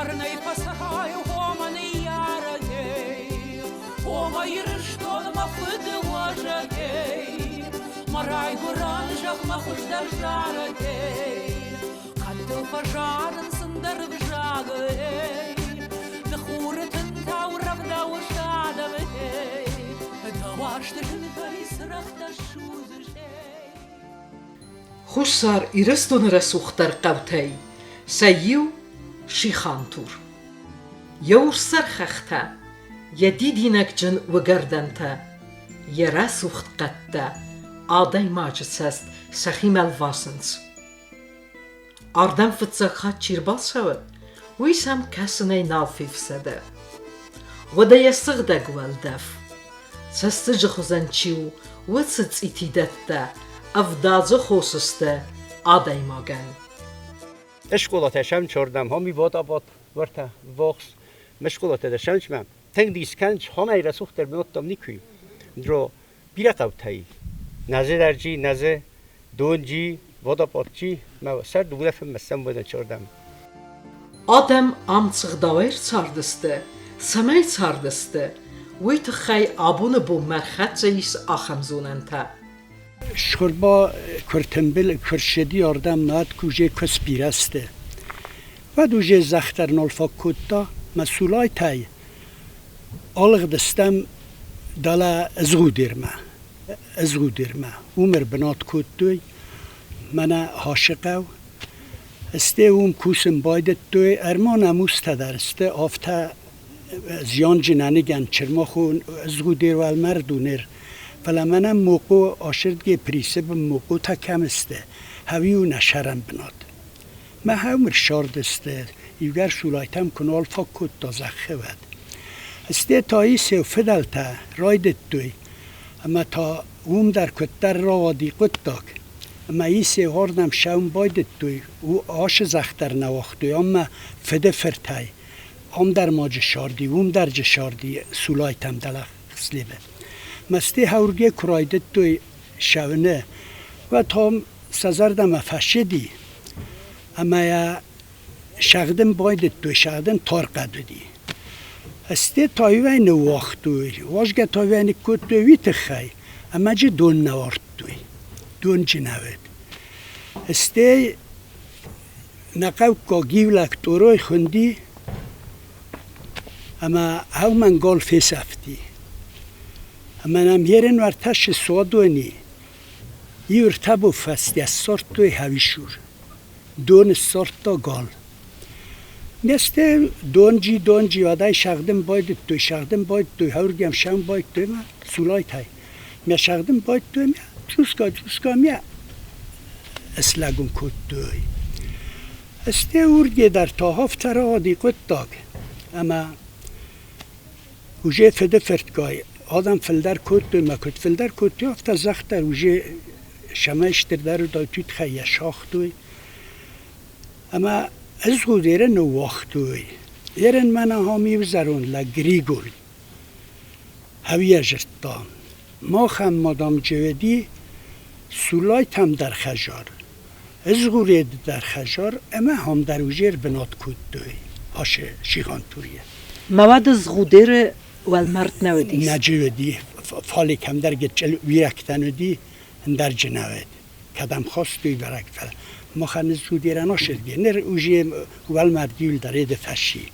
Фӕрнӕй фӕцӕрай хомӕ ныййарӕгӕй, Хомӕ Ирыстон мӕ фыды уӕзӕгӕй, Мӕ райгуырӕн зӕхх мӕ хуыздӕр зарӕгӕй. Хъӕдтыл фӕзарынц ӕндӕр ӕвзагӕй, Ды хуры тынтау рӕвдауыс адӕмӕй, Дӕ уарзты зынтӕй цырӕгътӕ ссудзыс. Хуссар Ирыстоны рӕсугъддӕр хъӕутӕй сӕ иу Шихантур. Йӕ урссӕр хӕхтӕ, йӕ дидинӕгджын уыгӕрдӕнтӕ, йӕ рӕсугъд хъӕдтӕ адӕймаджы цӕст сӕхимӕ лвасынц. Ардӕм фыццаг хатт чи рбацӕуы, уый сӕм кӕсынӕй нал фефсӕды. Уӕдӕ йӕ сыгъдӕг уӕлдӕф, цӕстыджы хуызӕн чи у, уыцы цъитидӕттӕ ӕвдадзы хос сты адӕймагӕн. Скъолатӕ сӕмчордӕм, хоми водабот, вӕртӕ вохс, ме скъолатӕ дӕр сӕмчмӕ. Тынг дис кӕныс, хомӕй рӕсугъддӕр бынӕттӕм никуы. Дро бирӕ хъӕутӕй. Нӕзы дӕрджи, нӕзы донджи, водоподджи, мӕ сӕр улӕфынмӕ сӕмбӕлдӕн чордӕм. Адӕм ам цы гъдауӕй ӕрцардысты, цӕмӕй цардысты, уый тыххӕй абоны бонмӕ ӕрхӕццӕ ис ахӕм зонӕнтӕ. Схуырба куыртымбыл куырсыди ардӕм над куже куы сбирӕ сты. Уӕд уже зӕхх дӕр нал фаг кодта, мӕ Сулайтӕй алыгъдыстӕм дӕлӕ Згъудермӕ. Згъудермӕ. Уым ӕрбынат кодтой мӕнӕ Хасы хъӕу. Сте уым кусын байдыдтой, ӕрмон ӕмустӕ дӕр сты, афтӕ зианджын ӕныгӕн чырмахо Згъудер уӕлмӕрд у ныр. Фӕлӕ мӕнӕ мохъо асырдге Присы бын мохъотӕ кӕм сты, хӕуи у нӕ сӕрӕн бынат. Мӕ хӕумыр ссардысты, иугӕр Сулайтӕм куы нал фаг кодта зӕххы, уӕд. Сте та исеу фыдӕлтӕ райдыдтой, ӕмӕ та уым дӕр куыддӕр рауади хъуыддаг. Ӕмӕ исеу ардӕм сӕум байдыдтой, ашы зӕхх дӕр нӕ уагътой, ам мӕ фыды фыртӕй ам дӕр ма джы ссарди, уым дӕр джы ссарди Сулайтӕм дӕлӕ Хслебы. Мӕсти хӕурге куы райдыдтой сӕуыны, уӕд ам сӕ зӕрдӕмӕ фӕсыди, ӕмӕ йӕ сӕгъдын байдыдтой, сӕгъдын тархъӕд уыди. Сте таивӕй ныууагътой, уазгӕ таивӕй ныккодтой уый тыххӕй, ӕмӕ джы дон нӕ ардтой, донджы нӕ уыд. Стӕй нӕ хъӕуккаг иу лӕг Тъорой хуынди ӕмӕ хъӕумӕн гал фесӕфти. Ӕмӕ нӕм ерын уӕртӕ суадони иу ӕртӕ бон фӕсте ссардтой хӕвисур. Дон ссардта гал. Месте донджи, донджи уӕдӕй сӕгъдын байдыдтой, сӕгъдын байдыдтой, хӕргӕм сӕм байдыдтой ӕмӕ Сулайтӕй. Мӕ сӕгъдын байдыдтой ӕмӕ цъусгай, цъусгай мӕ слӕгуын кодтой. Сте урге дӕр та афтӕ рауади хъуыддаг, ӕмӕ уже фыды фыртгай адӕм фылдӕр кодтой мӕ куыд фылдӕр кодтой, афтӕ зӕхх дӕр уже сӕмӕй стырдӕр уыд, уый тыххӕй йӕ сагътой. Ӕмӕ ӕз Гудеры ныууагътой. Ерын мӕнӕ ам иу зӕронд лӕг Григол. Хӕуйӕ зырдта. Махӕн мадам Джеведи Сулайтӕм дӕр хӕзар, Ызгъуреды дӕр хӕзар ӕмӕ ам дӕр уже ӕрбынат кодтой ашы Шихантурийы. Ма уӕд Згъудеры уӕлмӕрд нӕ уыдис? Нӕ уыди, фале кӕмдӕр гыццыл уирӕгтӕн уыди, ӕндӕр джы нӕ уыд. Кӕдӕм хастой бӕрӕг, фӕлӕ махӕн Згъудерӕн ашырди. Ныр уже уӕлмӕрд иул дӕр эды фӕсси.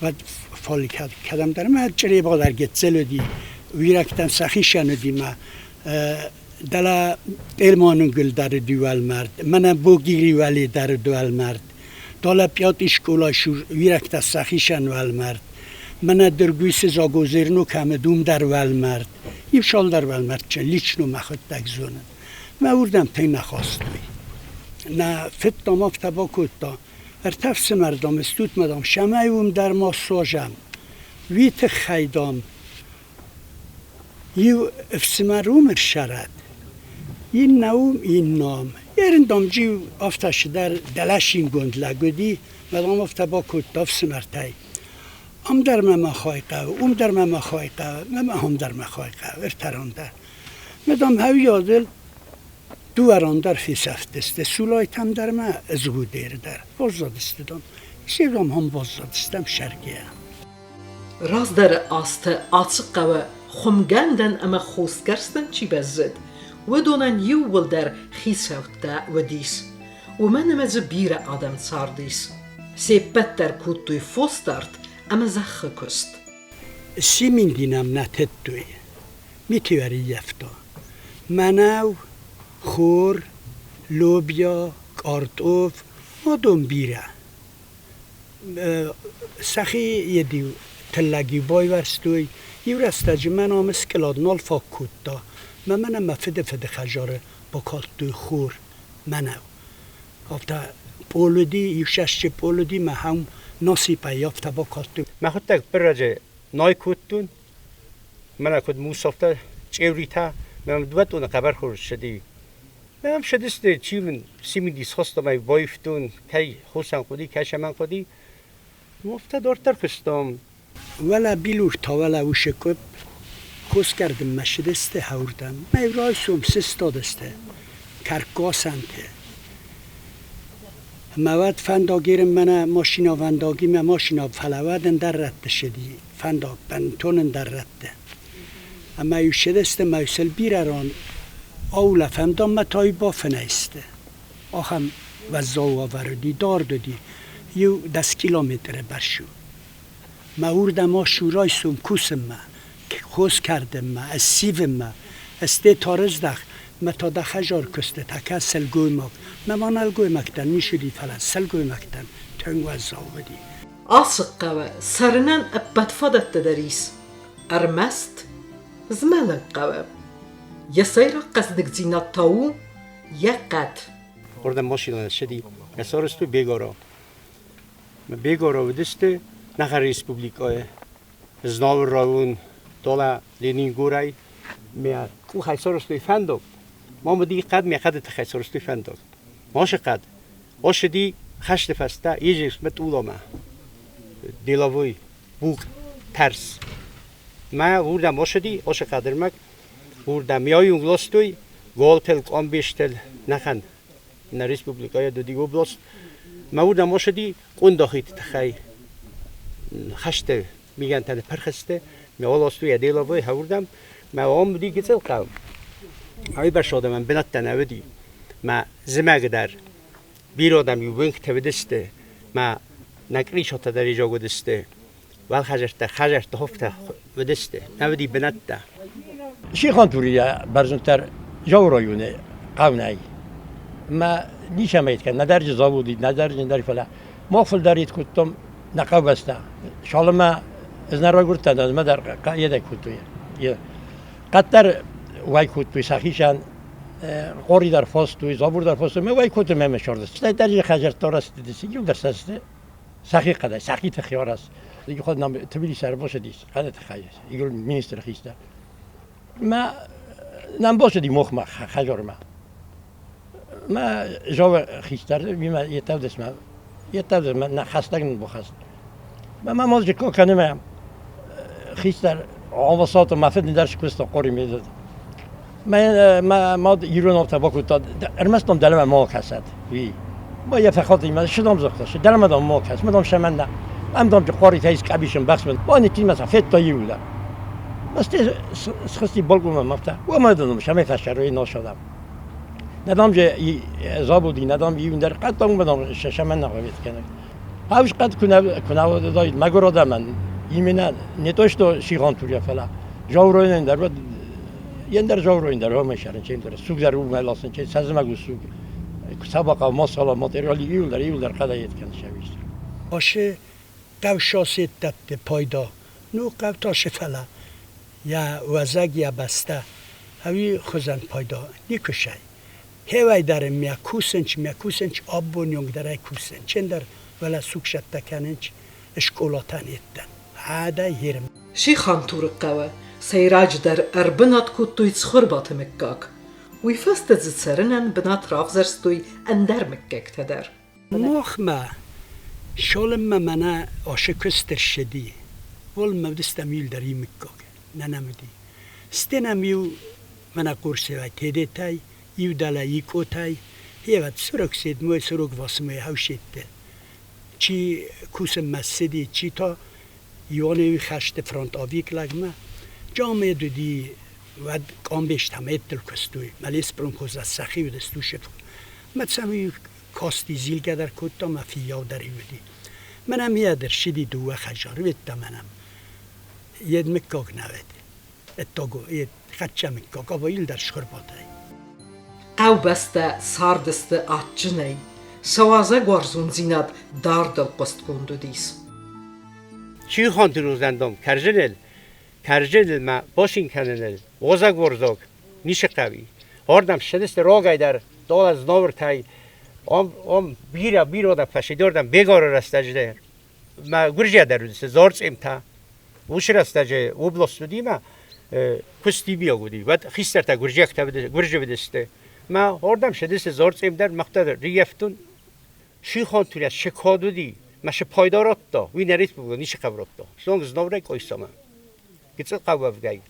Уӕд фале кӕдӕмдӕр ма чъреба дӕр гыццыл уыди, уирӕгтӕн сӕхицӕн уыди ма дӕлӕ Элманынгыл дӕр уыди уӕлмӕрд, мӕнӕ Богири уӕле дӕр уыд уӕлмӕрд. Далӕ Пъятъи скъолай уирӕгтӕ сӕхицӕн уӕлмӕрд. Мӕнӕ Дыргуисы Загозерно кӕм уыд, уым дӕр уӕлмӕрд. Иу цалдӕр уӕлмӕрдджын лично мӕхуыдтӕг зонын. Мӕ уырдӕм тынг нӕ хастой. Нӕ фыд, дам, афтӕ бакодта. Ӕртӕ фсымӕр, дам, стут мӕ, дам, сӕмӕй уым дӕр ма суазӕм. Уый тыххӕй, дам, иу ӕфсымӕр уым ӕрсӕрӕд, иннӕ уым, иннӕ ам. Ерын, дам, джиу афтӕ цыдӕр дӕлӕсингонд лӕг уыди, мӕ, дам, афтӕ бакодта ӕфсымӕртӕй. Ам дӕр мӕ махӕй хъӕуы, уым дӕр мӕ махӕй хъӕуы, мӕ ам дӕр махӕй хъӕуы, ӕртӕрон дӕр. Мӕ, дам, хӕуйадыл дыууӕ ран дӕр фесӕфтысты, Сулайтӕм дӕр ма Згъудеры дӕр баззадысты, дам. Севам хам баззадыстӕм шӕргӕйӕ. Раздӕры азты ацы хъӕуы хуымгӕндӕн ӕмӕ хосгӕрстӕн чи бӕззыд, уыдонӕн иууылдӕр хицӕуттӕ уыдис, уымӕн ӕмӕ дзы бирӕ адӕм цардис. Се ппӕт дӕр кодтой фосдард ӕмӕ зӕххы куыст. Симиндинам нӕ тыдтой, мит ӕрыййӕфта. Мӕнӕу, хор, лобиа, картоф, уыдон бирӕ. Сӕхи йед-иу тыллӕг-иу байуӕрстой. Иу рӕстӕджы мӕн ам скълад нал фаг кодта. Мӕ мӕнӕ мӕ фыды фыды хӕдзары бакалдтой хор, мӕнӕу. Афтӕ пъол уыди, иу сӕсчы пъол уыди, мӕ хӕм насипӕй афтӕ бакалдтой. Мӕхуыдтӕг бирӕджы най кодтон, мӕнӕ куыд мусовтӕ, чъеуритӕ, мӕм дыууӕ хъӕбӕр хорз ссыди. Мӕм ссыдысты, чи мын цымыдис хостомӕй баивтон, кӕй хосӕн хъуыди, кӕй сӕмӕн хъуыди. Афтӕ дарддӕр куыстам. Уӕлӕ билуртӕ, уӕлӕ усы къуыпп, хосгӕрдынмӕ ссыдысты хӕрдӕм. Мӕ райсом сыстадысты кӕркгуасӕнты. Ӕмӕ уӕд фӕндаг ерын мӕнӕ машинӕвӕндагимӕ машинӕ, фӕлӕ уӕд ӕндӕр рӕтты ссыди фӕндаг, бынтон ӕндӕр рӕтты. Ӕмӕ-иу ссыдысты ӕмӕ-иу сыл бирӕ ран аулӕфӕм, ӕмӕ та-иу бафынӕй сты. Ахӕм уӕззау уавӕр уыди, дард уыди, иу 10 километры бӕрц у. Мӕ уырдӕм ацу райсом кусынмӕ, хос кӕрдынмӕ, ссивынмӕ, стӕй та рыздӕх, мӕ та дӕ хӕдзар куыстытӕ кӕс сылгоймаг. Мӕ ма нӕлгоймӕгтӕн ницы уыди, фӕлӕ сылгоймӕгтӕн тынг уӕззау уыди. Ацы хъӕуы цӕрынӕн ӕппӕт фадӕттӕ дӕр ис, ӕрмӕст змӕлын хъӕуы. Йӕ сӕйраг хъӕздыгдзинад та у йӕ хъӕд. Уырдӕм машинӕ ссыди. Сарӕзтой Бегара. Бегара уыдысты нӕхи республикӕйы Знауыр район Дола Ленингорӕй. Мӕ къухӕй сарӕзтой фӕндаг. Ма уыди хъӕд, мӕ хъӕды тыххӕй сарӕзтой фӕндаг. Машы хъӕд. Ошыди хӕсты фӕстӕ Ежевскмӕ Тъуламӕ. Деловой бук тӕрс. Мӕ уырдӕм ошыди, ошы хъӕдырмӕг. Уырдӕм яйунг ластой, галтел, къамбестел, нӕхъӕн нӕ республикӕйы Дуди област. Мӕ уырдӕм ошыди къуындахиты тыххӕй хӕсты мигӕнтӕ ныппырх сты. Мӕ аластой йӕ деловой хӕуырдӕм. Мӕ ам уыди гыццыл хъӕу. Ай бӕрц адӕмӕн бынӕттӕ нӕ уыди. Мӕ зымӕг дӕр бирӕ адӕм-иу уынгты уыдысты. Мӕ нӕ кърисотӕ дӕр изӕг уыдысты. Уӕлхӕдзӕрттӕ, хӕдзӕртты хофтӕ уыдысты. Нӕ уыди бынӕттӕ. Шихантурийӕ бӕрзонддӕр Джауы районы хъӕу нӕй. Ӕмӕ ницӕмӕй кӕн, нӕдӕр дзы завод ис, нӕдӕр ӕндӕр, фӕлӕ мах фылдӕр ид кодтам нӕ хъӕубӕстӕ. Цалынмӕ ӕз нӕ райгуырдтӕн, ӕзмӕ дӕр едӕг кодтой. Къаддӕр уӕй кодтой сӕхицӕн, къори дӕр фостой, забур дӕр фостой, ӕмӕ уӕй кодтой мӕ сӕрды. Стӕй дӕр хӕдзӕрттӕ арӕзт иу дӕр сӕ сӕхи хъӕдӕй, сӕхи тыххӕй арӕзт. Иу нам Тбилисы ӕрбацыдис хъӕды тыххӕй, игыл министры хистӕр. Мӕ нӕм бацыди мохмӕ хӕдзармӕ. Мӕ зовы хистӕр мимӕ йедтӕвдысмӕ, йедтӕвдысмӕ нӕ хӕстӕг нын бахаст. Мӕ мӕ мозджы ко кӕны мӕ хистӕр авасаты мӕ фыд дӕр скуыста къори медыд. Мӕ мӕ мад ирон афтӕ бакодта, ӕрмӕст дам дӕлӕмӕ ма кӕсӕд, уый. Ма йӕ фӕхатыимӕ шы дам загъта, шы дӕлӕмӕ дам ма кӕс, ма дам шӕмӕн нӕ. Ам дам къоритӕ ис къӕбисын бӕхсмӕ. Ма никимӕ са федта иу дӕр. Басте схызти балконмӕ афтӕ. Уымӕ дам шӕмӕй фӕсӕрой носадам. Надам же заводи, надам иундӕр хъӕдтам дам шӕмӕн нӕ гъавет кӕнӕг. Хъӕус хъӕд куы нӕ уыдаид мӕгуыр адӕмӕн, именно не то что Шигантурия, фӕлӕ Жауройнӕн дӕр уӕд ендӕр Жауройн дӕр уымӕй сӕрын чемдӕр суг дӕр уымӕй ласын че сӕзымӕг у суг. Сабақа масала материали иуылдӕр иуылдӕр хъӕдӕй ед кӕны сӕвист. Ашы хъӕу пайда. Ну хъӕу та фӕлӕ йӕ уӕзӕг, йӕ бӕстӕ ӕви хуызӕн пайда никуы сай. Хевай дӕр мӕ кусынч, мӕ кусынч абон онг дӕр ӕй кусынч. Ӕндӕр вӕлӕ сугсӕттӕ кӕнынч скъолатӕн еттӕн. Хӕдӕй херм. Шихантуры хъӕуы сӕйраджыдӕр ӕрбынат кодтой Цхуырбаты мыггаг. Уый фӕстӕ дзы цӕрынӕн бынат равзӕрстой ӕндӕр мыггӕгтӕ дӕр. Махмӕ цалынмӕ мӕнӕ ашы куыст ӕрцыди, уалынмӕ уыдыстӕм иуылдӕр иу мыггаг, нӕ нӕм уыди. Стӕй нӕм иу мӕнӕ Хъорсевӕй Тедетӕй, иу дӕлӕ Икъотӕй, гъевӕд сурок седмой, сурок восьмой хӕусетты. Чи кусын ссыди, чи та Ионы хӕсты фронтовик лӕгмӕ. Джамед уыди, уӕд къамбезтӕм еттыл куыстой. Мӕ леспромхоз сӕхи уыдысты шеф. Мӕ цӕмӕй касти зилгӕ дӕр кодта, мӕ фиййау дӕр уыди. Мӕнӕ миӕдӕр ссыди дыууӕ хӕдзары, ведта мӕнӕм. Йед мыггаг нӕ уыд. Еттаго, ед хӕццӕ мыггаг, ава ил дӕр схуырбатӕй. Хъӕубӕстӕ цардысты адджынӕй, сӕ уазӕгуарзондзинад дардыл хъуыстгонд уыдис. Чихонтырузӕндом кӕрзыныл, кӕрзыныл ма босин кӕныныл, уазӕгуарзаг ницы хъӕуи. Ардӕм ссыдысты рагӕй дӕр дӕлӕ Знауыртӕй, ам бирӕ, бирӕ адӕм фӕсид ардӕм бегары рӕстӕджы дӕр. Мӕ гуырдзиа дӕр уыдысты Зорцъемтӕ. Уыцы рӕстӕджы област уыди мӕ куысти биаг уыди. Уӕд хистӕртӕ гуырдзиӕгтӕ гуырдзы уыдысты. Мӕ ардӕм ссыдысты Зорцъем дӕр, махтӕ дӕр рыййӕфтон. Сихон турӕ цы код уыди, мӕ цы пайда радта, уый нӕ республикӕ ницы хъӕу радта. Сонг Знауырӕй Къойсамӕ. Гыццыл хъӕу уӕвгӕй.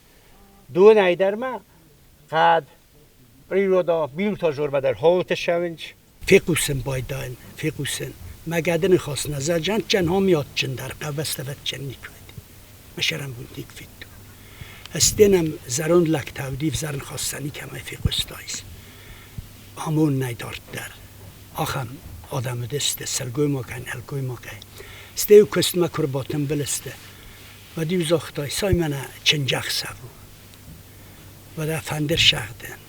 Донӕй дӕр ма хъӕд, природа, билтӕ зормӕ дӕр холты ссӕуынц. Фехъусын байдайын, фехъусын. Мӕ гӕды ныхас нӕ зӕджӕнтджын хомиатджындӕр хъӕубӕстӕвӕдджын никуы уыд. Мӕ сӕрӕнбон никуы федтон. Стенӕм зӕронд лӕгтӕ уыди, ӕвзӕр ныхас сӕ никӕмӕй фехъуыстаис. Амонынӕй дарддӕр. Ахӕм адӕм уыдысты сылгоймагӕй, нӕлгоймагӕй. Стӕй-иу куыстмӕ куы рбатымбыл сты, уӕд-иу загътай, цай мӕнӕ чындзӕхсӕв у. Уӕдӕ фӕндыр сӕгъдын.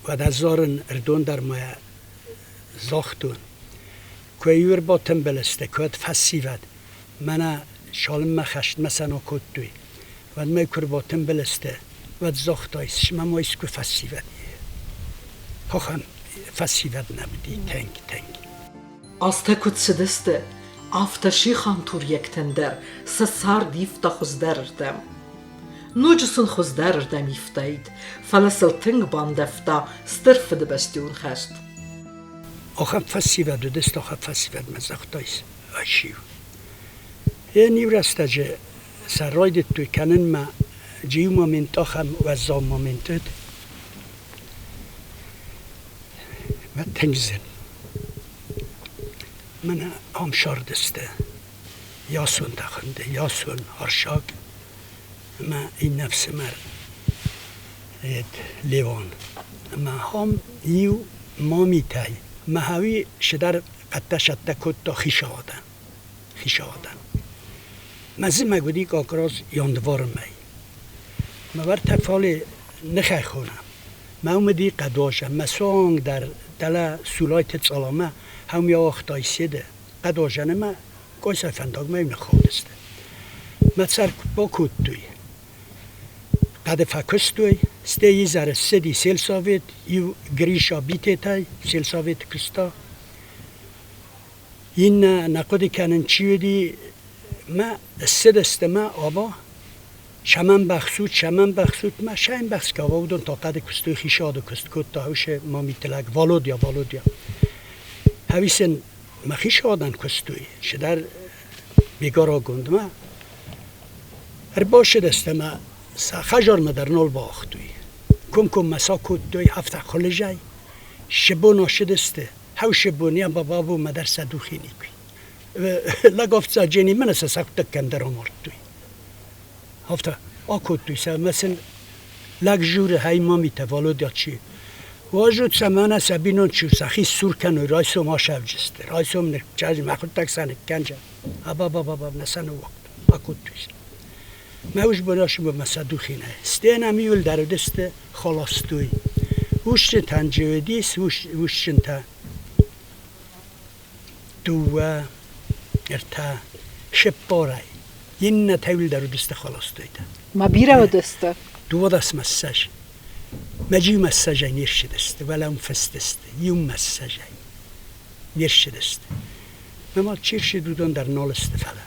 Уӕдӕ зарын ӕрдон дӕр ма загътон. Куы-иу ӕрбатымбыл сты, куы фӕсивӕд, мӕнӕ цалынмӕ хӕстмӕ сӕ нӕ кодтой, уӕдмӕ куы ӕрбатымбыл сты, уӕд загътай, цымӕ ма искуы фӕсивӕд и? Ахӕм фӕсивӕд нӕ уыди тынг, тынг. Азтӕ куыд цыдысты, афтӕ шихантурйӕгтӕн дӕр сӕ цард ивта хуыздӕрырдӕм. Ноджы сын хуыздӕрырдӕм ивтаид, фӕлӕ сыл тынг бандӕвта Стыр Фыдыбӕстӕйон хӕст. Ахӕм фӕсивӕд уыдысты, ахӕм фӕсивӕдмӕ загътай ӕсиу. Йе иу рӕстӕджы сӕ райдыдтой кӕнынмӕ иу момент ахӕм уӕззау момент уыд. Мӕ тынг зын. Мӕнӕ ам сардысты Ясон тӕхынды, Ясон Аршак ӕмӕ иннӕ ӕфсымӕр Левон. Ӕмӕ ахӕм иу мамитӕй мӕхӕуи цыдӕр хъӕдтӕ-сӕттӕ кодта хицауадӕн. Хицауадӕн. Мӕ зымӕг уыди как раз январы мӕй. Мӕ уӕртӕ фале ныхӕй хонӕм. Мӕ уым уыди хъӕдуазӕн. Мӕ суанг дӕр дӕлӕ Сулайты цъаламӕ хӕм йӕ уагътай седы. Хъӕдуазӕны мӕ Къойсай фӕндагмӕ ныххаудысты. Мӕ сӕр бакодтой. Хъӕды фӕкуыстой, стӕй изӕры ссыди сельсовет, иу Гриша Битетӕй сельсоветы куыста. Иннӕ нӕ хъуыды кӕнын чи уыди, мӕ ссыдысты мӕ аба, Сӕмӕн бӕхсут, сӕмӕн бӕхсут, мӕ сӕм бӕхсгӕ уыдон та хъӕды куыстой, хицауады куыст кодта уыцы мамиты лӕг Володя, Володя. Хӕвисын мӕ хицауадӕн куыстой, цыдӕр бегарагондмӕ. Ӕрбацыдысты ӕмӕ сӕ хӕдзармӕ дӕр нал бауагътой. Комкоммӕ сӕ кодтой афтӕ хуылызӕй. Сыбон ацыдысты, хӕусы бон йӕ бабабомӕ дӕр сӕ духи никуы. Лӕгӕфцӕджы мӕнӕ сӕ сӕхуыдтӕг кӕмдӕр амардтой. Афтӕ акодтой сӕ ӕмӕ сын лӕг журы хай мамитӕ Володя чи. Уазут сӕ мӕнӕ сӕ бинонты сӕхи ссур кӕной, райсом асӕвджысты, райсом ныккӕнджы, мӕхуыдтӕг сӕ ныккӕнджы. Аба-ба-ба-ба, нӕ сӕ ныууагътой, акодтой сӕ. Мӕ ус бонасымӕ мӕ сӕ духинӕ. Стена миуыл дӕр уыдысты холостой. Усджынтӕн джы уыдис, усджынтӕ дыууӕ, ӕртӕ, цыппорӕй. Иннӕтӕ иуылдӕр уыдысты холостойтӕ. Ма бирӕ уыдысты? Дыууадӕсмӕ ссӕдз. Мӕ иумӕ ссӕдзӕй не ссыдысты, уӕлӕ уым фыстысты, иумӕ ссӕдзӕй не ссыдысты. Мӕ мад чи рцыд, уыдон дӕр нал сты, фӕлӕ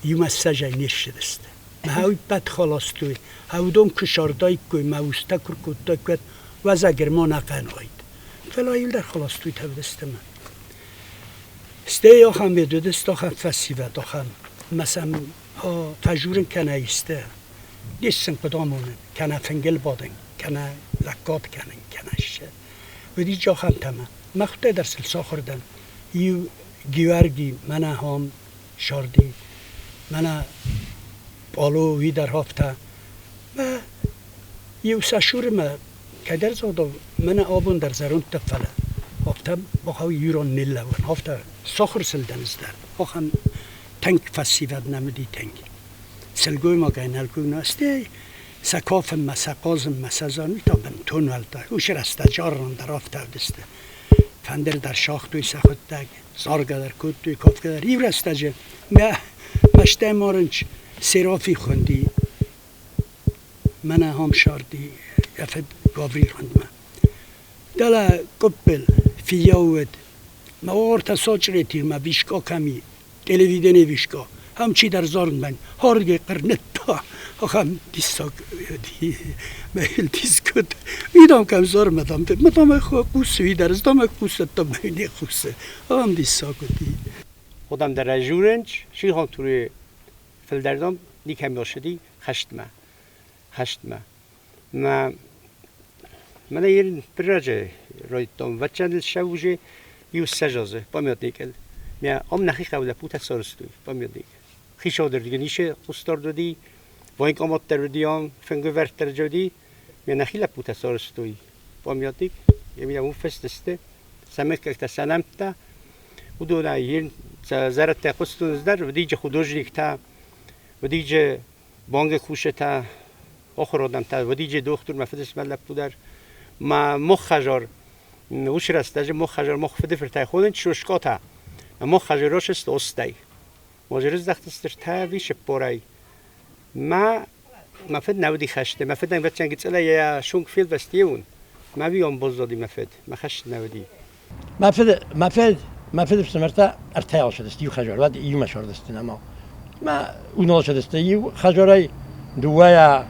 иумӕ ссӕдзӕй не ссыдысты. Мӕ ӕппӕт холостой, уыдон куы сардаиккой, мӕ ус та куы ркодтаиккой, уӕд уазӕг ӕрмон ахъӕн уаид. Фӕлӕ иуылдӕр холостой уыдысты мӕ. Стӕй ахӕм уыд, уыдысты ахӕм фӕсивӕд, ахӕм, ӕмӕ сӕм фӕжурын кӕнӕ исты, ис сын куыд амонын, кӕнӕ фынгыл бадын, кӕнӕ лӕггад кӕнын, кӕнӕ ссе. Уыди ахӕмтӕ ма. Мӕхуыдтӕг дӕр сыл сахуыр дӕн. Иу Гиуӕрги мӕнӕ хом шорди, мӕнӕ Пъоло уый дӕр хофта. Мӕ иу сӕ шуры мӕ кӕдӕр зодов мӕнӕ абон дӕр зӕрондтӕ фӕлӕ хофта бахау юрон ниллӕуӕн, хофта сахуыр сыл дӕн ӕз дӕр. Ахӕм тынг фӕсивӕд нӕм уыди тынг. Сылгоймагӕй нӕлгоймаг стӕй сӕ кафынмӕ, сӕ хъазынмӕ, сӕ зарын та бынтон уӕлдай. Уыцы рӕстӕджы аррон дӕр афтӕ уыдысты. Фӕндыр дӕр сагътой сӕхуыдтӕг, заргӕ дӕр кодтой, кафгӕ дӕр. Иу рӕстӕджы мӕ мӕстӕй марынч Серафи хуынди, мӕнӕ ахӕм сӕрди йӕ фыд Гаврил хуындмӕ. Дӕлӕ къуыппыл фыййау уыд. Мӕ уартӕ сочъретирмӕ вискъа кӕм и, телевидение вискъа. Ам чидӕр зарынмӕ хӕргӕ хъырныдта. Ахӕм диссаг мӕ дискут. Уидам кӕм зармӕ дам, мӕ хъусы уидар, ӕз дам хъусӕттам не хъусы. Ахӕм диссаг уыди. Худам дӕр ӕзурынч, Шихантуры фылдӕрдӕм никӕм ссыди хӕстмӕ. Хӕстмӕ. Мӕ мӕнӕ ир бирӕджы райдтам вӕччӕныл сӕвузе иу ссӕдз азы памятникыл. Мӕ ам нӕхи хъӕуы лӕппутӕ сарӕзтой памятник. Хицаудырдыгӕн исы хъусдард уыди, военкомат дӕр уыди ам, фынгӕвӕрд дӕр уыди. Мӕ нӕхи лӕппутӕ сарӕзтой памятник. Ӕмӕ уым фыст сты сӕ мыггӕгтӕ, сӕ нӕмттӕ. Уыдонӕй ир сӕ зӕрӕдтӕ хъуыстон дӕр, уыди художниктӕ, уыди бонги кусетӕ, охородӕмтӕ, уыди дохтур, мӕ фыдысмӕ лӕппу дӕр. Ма мох хӕжор, уыцы рӕстӕджы мох хӕжор мох фыды фыртӕй хонынц Шошкъотӕ. Мох хӕжор сысты остӕй. Можырыздӕхтысты ртӕ ӕви цыппорӕй. Мӕ мӕ фыд нӕ уыди хӕсты. Мӕ фыдӕн ӕвӕццӕгӕн гыццылӕй йӕ сунг фелвӕст еун. Мӕ уион баззади мӕ фыд. Мӕ хӕст нӕ уыди. Мӕ фыд, мӕ фыд, мӕ фыды фсымӕртӕ ӕртӕйыл цыдысты иу хӕдзар, уӕд иумӕ цардысты нӕма. Мӕ унал цыдысты иу хӕдзарӕй дыууӕйӕ,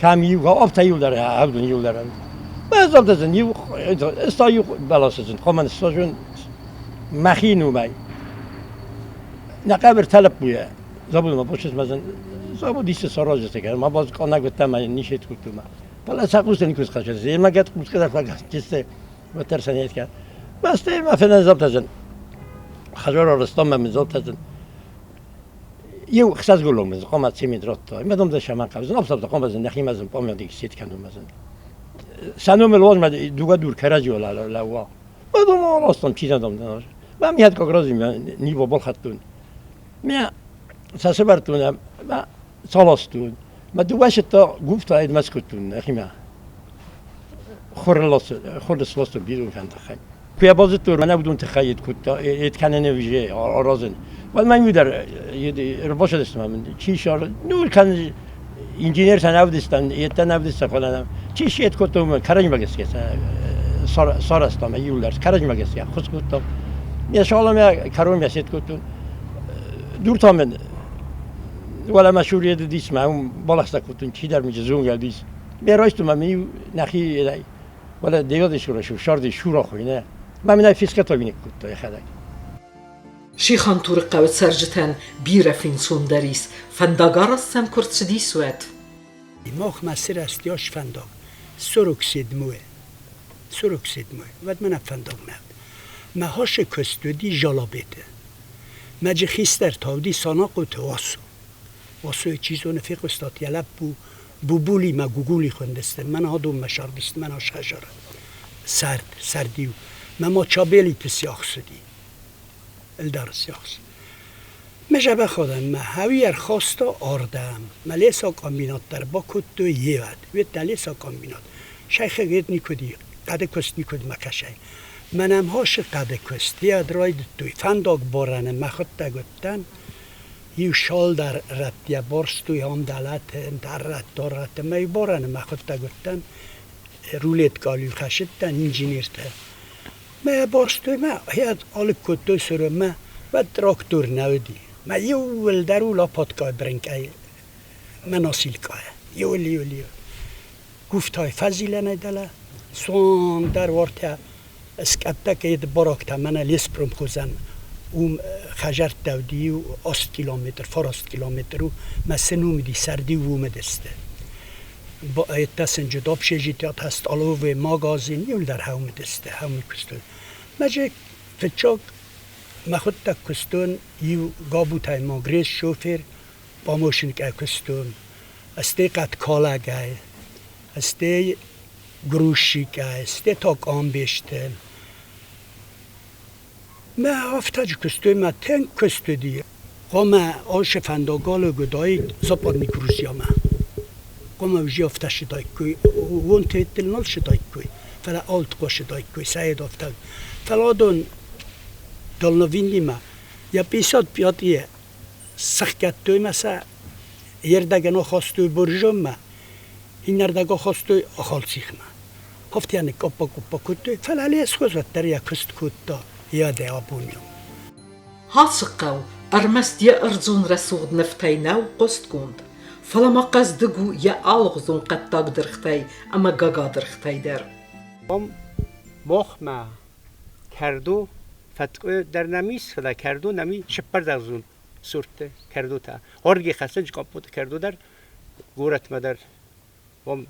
кӕм иу, афтӕ иу дӕр, авдон иу дӕр. Мӕ зӕрдӕ иу, ста иу бӕласы зын, хъуамӕ ныссажон мӕхи номӕй. Нӕ къӕбыртӕ лӕппуйӕ, забуд ма бочыз мӕ зын, забуд исы саразджытӕ кӕн, ма баз къаннӕг уыдтӕ мӕ ничи кодтой ма. Фӕлӕ сӕ хъусты никуы схӕссынц, йемӕ гӕд хъусгӕ дӕр фӕкастысты. Уӕддӕр сӕ не скӕн. Бӕстӕйы ма фенӕн зӕлтӕзын. Хӕдзар арӕзтам ӕмӕ зӕлтӕзын. Иу хсӕзгулон мын хъуамӕ цемент радта. Мӕ дом дӕр сӕмӕн хъӕвзын, абсабта хъуамӕ зын, нӕхимӕ зын пъамӕдыг сет кӕнун мӕ зын. Сӕ номыл уазмӕ дыууӕ дур кӕрӕдзи лӕууа. Мӕ дом арӕзтам, чи дам дӕ. Мӕ миат как раз ниво балхӕдтон. Мӕ сӕ сӕвӕрдтон ӕмӕ цаластон. Мӕ дыууӕ сытта гуфта ӕдмӕ скодтон нӕхимӕ. Хуры сластой бирон тыххӕй. Куы йӕ базыдтой, мӕнӕ уыдон тыххӕй йед кодта, йед кӕныны уже аразын. Уӕд мӕ иу дӕр ӕрбацыдысты мӕм, чи сар, ну, кӕн инженертӕ нӕ уыдыстӕм, йедтӕ нӕ уыдыстӕм, фӕлӕ чи сед кодта, уымӕ кӕрӕдзимӕ гӕсгӕ сарӕзтам иууылдӕр, кӕрӕдзимӕ гӕсгӕ хуыз кодтам. Ме саламӕ кӕронмӕ сед кодтон. Дур та мын уӕлӕмӕ суреды дис мӕ уым балӕгъстӕ кодтон, чидӕр мын зонгӕ дис. Ме райстон мӕ иу нӕхи Вӕлӕ девӕди шура шу шарди шура хуйнӕ. Мӕ мин ӕй фисгӕ тоги никкодта йӕхӕдӕг. Шихантуры хъӕуы цӕрджытӕн бирӕ фенцондӕр ис, фӕндагарӕзт сӕм куы рцыдис, уӕд. Махмӕ сырӕзт ас фӕндаг, 47. 47. Уӕд мӕнӕ фӕндаг нӕ уыд. Мӕ хӕсы куыст уыди Жалабеты. Мӕджы хистӕр та уыди Санахъоты Васо. Васойы чи зоны фехъуыстат, йӕ лӕппу Бубули ма Гугули хуындысты, мӕн адонмӕ сардысты, мӕн асхӕзары. Сӕрд, сӕрд-иу. Мӕ ма Чабелиты сиахс уыди. Ӕлдары сиахс. Мӕ зӕбӕх адӕм мӕ хӕуи ӕрхаста ардӕм. Мӕ лесокомбинат дӕр бакодтой евӕд. Уедта лесокомбинат. Сӕхи никуыд и, хъӕды куыст никуыд ма кӕсай. Мӕнӕм хасы хъӕды куыст. Еад райдыдтой. Фӕндаг барӕны мӕхуыдтӕг уыдтӕн. Иу шалдар рӕттӕ борстой ам дӕлӕты, ӕндӕр рӕтты, рӕтты. Мӕ барӕны мӕхуыдтӕг уыдтӕн. Рулеткӕ-иу хӕсыдтӕн инженертӕ. Мӕ барстой мӕ, алыг кодтой сырыммӕ, уӕд трактор нӕ уыди. Мӕ иууылдӕр у лопаткӕйы бырынкъӕй мӕ носилкӕйӕ. Иуыл, иуыл, иуыл. Гуфтай фӕзилӕнӕй дӕлӕ, суанг дӕр уартӕ скъӕттӕ кӕд барагтӕ мӕнӕ леспромхозӕн уым хӕдзӕрттӕ уыди иу 8 километр, 9 километр у, мӕ сын уым уыди, сӕрд-иу уым уыдысты. Еттӕ сын джыд общежитиятӕ, столовый, магазин, иуылдӕр хӕум уыдысты, хӕум куыстой. Мӕ фыццаг мӕхуыдтӕг куыстон иу Габутӕй Магрез шофер помощникӕй куыстон, стӕй хъӕдкалӕгӕй, стӕй грузчикӕй, стӕй та къамбецты. Мӕ афтӕджы куыстой, мӕ тынг куыст уыди. Хъуамӕ ашы фӕндагалы уыдаид Западный Грузиямӕ. Хъуамӕ уже афтӕ ссыдаиккой, уон теттыл нал ссыдаиккой, фӕлӕ алтхъо ссыдаиккой, сӕйд афтӕ. Фӕлӕ адон дальновиднимӕ йӕ 55-йы сӕхгӕдтой мӕ сӕ йе рдӕгӕн ахастой Боржоммӕ, иннӕрдӕг ахастой Ахалцихмӕ. Афтӕ ныкъкъоппа-къоппа кодтой, фӕлӕ лесхоз уӕддӕр йӕ куыст кодта йӕ абоны. Ацы хъӕу ӕрмӕст йӕ ӕрдзон рӕсугъд нывтӕй нӕу хъуыстгонд, фӕлӕ ма хъӕздыг у йӕ алыгъуызон хъӕддаг дыргътӕй ӕмӕ гагадыргътӕй дӕр. Ам махмӕ кӕрдо фӕткъуы дӕр нӕм ис, фӕлӕ кӕрдо нӕм и цыппӕрдӕгъзон сортты кӕрдотӕ. Орги хӕссынц къоппоты кӕрдо дӕр горӕтмӕ дӕр. Уым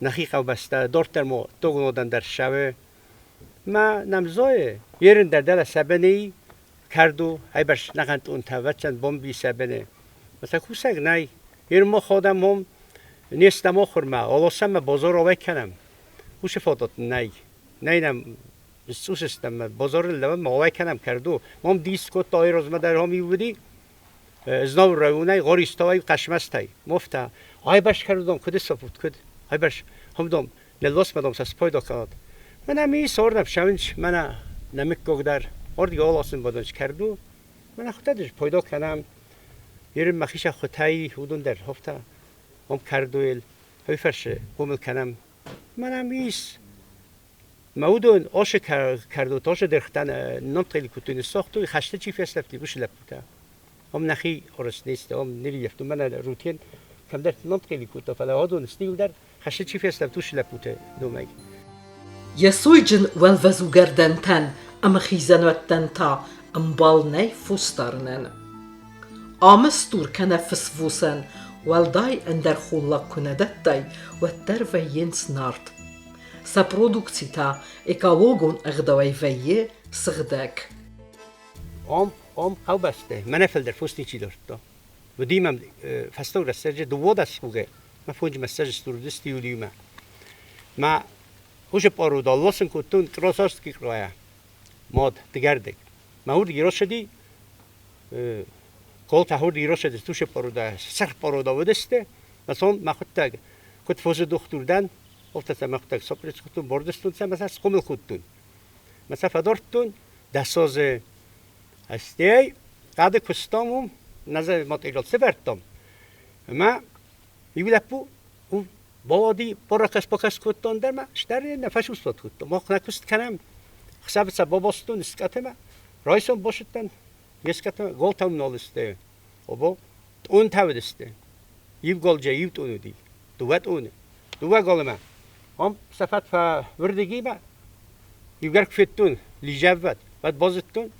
нӕхи хъӕубӕстӕ дарддӕр ма тогнодӕн дӕр ссӕуы. Мӕ нӕм зойы, ерын дӕр дӕлӕ сӕбӕней кӕрдо, айбӕрц нӕхӕн тъунтӕ, бомби сӕбӕне. Мӕ кусӕг нӕй. Ер ма ходӕм хом, не стӕм ахуырмӕ, аласӕм мӕ базар ауӕй кӕнӕм. Уыцы фадат нӕй. Нӕй нӕм сцъус стӕм, базары лӕууӕм, ауӕй кӕнӕм кӕрдо. Мам дис кодта айразмӕ дӕр ам иу уыди, Знауыр районӕй Гъористауӕй Хъӕсмӕстӕй. Мофта, айбӕрц кӕрдом куыд ссӕпут, куыд? Айбӕрц, хумдом, ныллосмӕдом сӕ спайда кӕнат. Мӕнӕ ми сордӕм шӕвынч, мӕнӕ нӕ мыггаг дӕр, ордиги аласын бадынч кӕрдо. Мӕнӕ хуытӕ пайда кӕнӕм. Ерын мӕхи хуытӕй уыдон дӕр хофта. Ам кӕрдойыл, хой фӕрсы хъомыл кӕнӕм. Мӕнӕ ис Мӕ уыдон осы кӕрдот, осы дыргътӕ нӕмттӕй куыдтой ныссагътой, хӕсты чи фесӕфти, уыцы лӕппутӕ. Ам нӕхи орыс не сты, ам нырййӕфтон, мӕнӕ рутен кӕмдӕр нӕмттӕй кодта, фӕлӕ уыдон сты иуылдӕр хӕсты чи фесӕфт, уыцы лӕппуты номӕй. Йӕ сойджын уӕлвӕз уыгӕрдӕнтӕн ӕмӕ хизӕнуӕттӕн та ӕмбал нӕй фосдарынӕн. Амы стур кӕнӕ фысвосӕн уӕлдай ӕндӕр холлаг куы нӕ дӕттай, уӕддӕр вӕййынц нард. Сӕ продукци та экологон ӕгъдауӕй вӕййы сыгъдӕг. Ам хъӕубӕсты мӕнӕ фылдӕр фос ничи дардта. Уыди мӕм фӕстаг рӕстӕджы 12 хъугы, мӕ фондз мӕссӕджы стур уыдысты иу-иумӕ. Мӕ хуызы пъару далласын кодтон Красавский крайӕ. Мад дыгӕрдыг. Мӕ уырдыги рацыди, Колтӕ хуырди рацыди тусы пъаруда, сырх пъаруда уыдысты. Мӕ сон мӕхуыдтӕг куыд фосы дохтур дӕн, афтӕ сӕ мӕхуыдтӕг сопрец кодтон, бордыстон сӕ, мӕ сӕ схъомыл кодтон. Мӕ сӕ фӕдардтон 10 азы. Стӕй хъӕды куыстам уым, нӕ материал сӕвӕрдтам. Ӕмӕ иу лӕппу бауади, паракӕс-пакӕс кодтон дӕр мӕ, стӕй нӕ фӕсусвӕд кодтон. Мах нӕ куыст кӕнӕм. Хсӕвы сӕ бабастон скъӕтмӕ, райсом басыдтӕн, ме скъӕтмӕ галтӕм нал сты. Обо тъунтӕ уыдысты. Иу галджы иу тъун уыди, дыууӕ тъуны, дыууӕ галымӕ. Ам сӕ фӕд фӕуырдыгимӕ иугӕр куы федтон лизӕввӕд, уӕд базыдтон,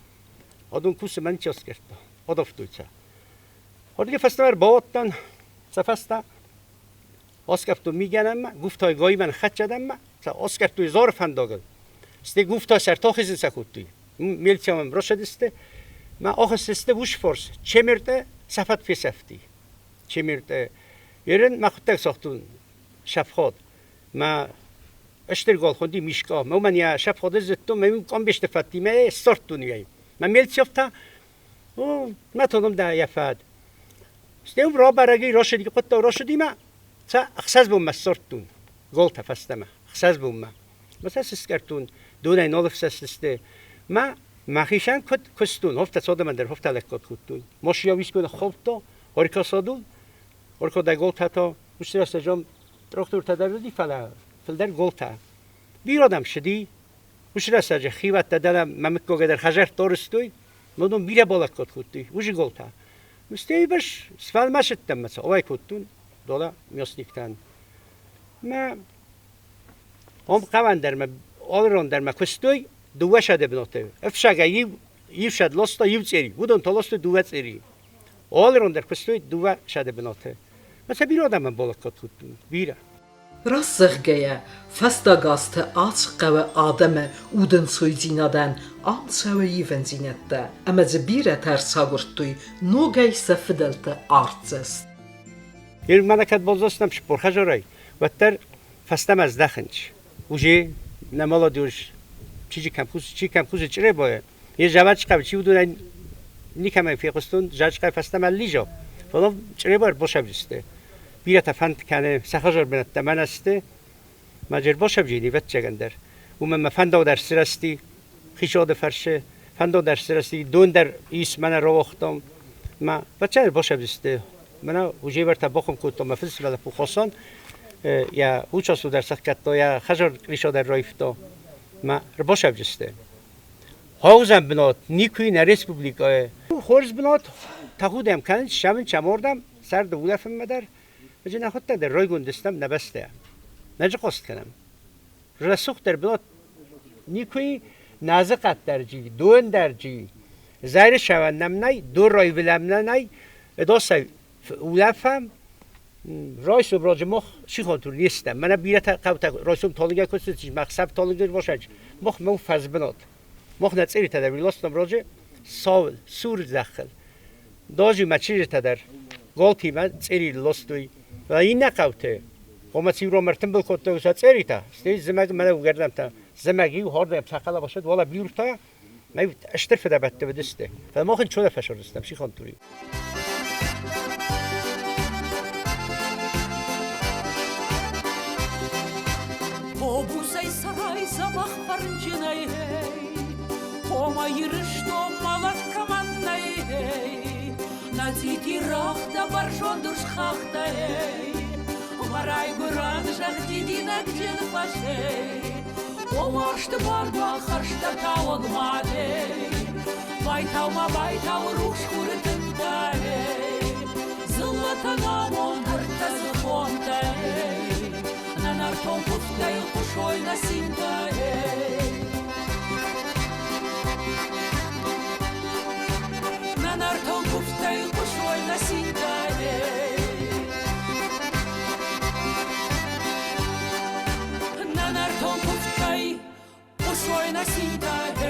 адон кусы мӕн чи аскъӕрдта, адавтой сӕ. Уырдыгӕй фӕстӕмӕ ӕрбауадтӕн сӕ фӕстӕ, аскъӕрдтон мигӕнӕнмӕ, гуфтай гаймӕн хӕццӕдӕнмӕ, сӕ аскъӕрдтой Зары фӕндагыл. Стӕй гуфтай сӕрты ахизын сӕ кодтой. Милицӕмӕ рацыдысты, мӕ ахызтысты усфорс, Чемертӕ сӕ фӕд фесӕфти. Чемертӕ. Ерын мӕхуыдтӕг сагътон шӕфход. Мӕ стыр гал хуынди Мишка. Мӕ уымӕн йӕ шӕфходы зыдтон, мӕ уым къамбесты фӕдтимӕ йӕ ссардтон уый. Мӕ милицӕвтӕ, о, мӕ тоном дӕ йӕ фӕд. Стӕй уым рабӕрӕг и, рацыди хъуыддаг, рацыди мӕ сӕ 6 бонмӕ ссардтон галтӕ фӕстӕмӕ, 6 бонмӕ. Мӕ сӕ сыскъӕрдтон, донӕй нал ӕфсӕстысты. Мӕ мӕхицӕн куыд куыстон, афтӕ цодӕмӕн дӕр афтӕ лӕггад кодтон. Машинӕ уискон хаудта, оркасадон, оркадӕ галтӕ та уыцы рӕстӕджы трактортӕ дӕр уыди, фӕлӕ фылдӕр галтӕ. Бирӕ адӕм цыди, уыцы рӕстӕджы хиуӕттӕ дӕр мӕ мыггагӕй дӕр хӕдзӕрттӕ арӕзтой, уыдон бирӕ балӕггад кодтой, уыцы галтӕ. Стӕй бӕс сфӕлмӕцыдтӕн мӕ ауӕй кодтон дола мясниктӕн. Мӕ ам хъӕуӕн дӕр мӕ алыран дӕр мӕ куыстой 200 бынаты. Ӕфсагӕй иу сӕд ласта иу цъери, уыдон та ластой дыууӕ цъери. Алыран дӕр куыстой 200 бынаты. Мӕ сӕ бирӕ адӕмӕн балӕггад кодтон, бирӕ. Раст зӕгъгӕйӕ, фӕстаг азты ацы хъӕуы адӕмы удӕнцойдзинадӕн ам цӕуы ивӕндзинӕдтӕ, ӕмӕ дзы бирӕтӕ ӕрцагуырдтой ногӕй сӕ фыдӕлты артдзӕст. Ир мӕнӕ кӕд болдзостам 40 хазарӕй, уӕддӕр фӕстӕмӕ здӕхынч. Уже на молодежь чи кӕм кусы Чъребойы, йе зӕвӕтчъхъӕв чи уыдонӕй никӕмӕй фехъуыстон, зӕвӕтчъхъӕв фӕстӕмӕ лизо. Фӕлӕ Чъребойы ӕрбосӕвджысты. Бирӕтӕ фӕнд кӕны сӕ хӕдзар бынӕттӕ мӕнӕ сты, ма же ӕрбосӕвджыни ӕвӕццӕгӕн дӕр. Уымӕн мӕ фӕндаг дӕр сырӕзти хицауады фӕрцы, фӕндаг дӕр сырӕзти, дон дӕр ис мӕнӕ рауагътам. Ма ӕвӕццӕгӕн ӕрбосӕвджысты. Мӕнӕ уже вӕртӕ бахуым кодтам мӕ фыдысы лӕппу Хасан, йӕ участок дӕр сӕхгӕдта, йӕ хӕдзар къриса дӕр раивта. Ма ӕрбасӕвджысты. Хорзӕн бынат никуы нӕ республикӕйы. Хорз бынат тӕхудӕм кӕнынц, ссӕуынц ӕм сӕрды улӕфынмӕ дӕр. Ӕз нӕхуыдтӕг дӕр райгонд стӕм нӕ бӕстӕйӕ. Нӕ дзы хъаст кӕнӕм. Рӕсугъддӕр бынат никуы нӕ дзы къаддӕр джи, дон дӕр джи. Зӕры сӕвӕн нӕм нӕй, дон райвылӕм нӕ нӕй, досӕй улӕфӕм. Райсом раджы мах сихонтур не стӕм. Мӕнӕ бирӕтӕ хъӕутӕ райсом талынгӕй куы цыдис, мах сӕв талынгӕй рбасадж. Мах мӕу фӕзбынат. Мах нӕ цъиритӕ дӕр ластам раджы сау сур зӕххыл. Даже мӕ чызджытӕ дӕр галтимӕ цъири ластой. Иннӕ хъӕуты, ома ци ӕртымбыл кодтой сӕ цъиритӕ, стӕй зымӕг мӕнӕ уыгӕрдӕнтӕ, зымӕг-иу хӕрдӕм сӕ хъӕлӕбасыд, уӕлӕ биуртӕ, мӕ стыр фыдӕбӕтты уыдысты. Фӕлӕ мах ын чонӕ фӕсырдыстӕм сихонтури. Обусӕй сӕрӕй дзӕбӕх фӕрнджынӕй, Ома Ирыстон мӕлӕт кӕмӕн нӕй, Нӕ цъити рӕгътӕ бӕрзонд урс хӕхтӕ, Мӕ райгуырӕн зӕхх дидинӕгджын фӕзӕй. О уарзты бардуаг хӕрзтӕ тауӕг мадӕй, Байтау ма байтау рухс хуры тынтӕ, Дзыллӕтӕн амонд ӕртӕ дзыхонтӕ, Нӕ нӕртон куывдтӕй хъуысой нӕ цинтӕ. Нӕ нӕртон куывдтӕй хъуысой нӕ цинтӕ. Нӕ нӕртон куывдтӕй хъуысой нӕ цинтӕ.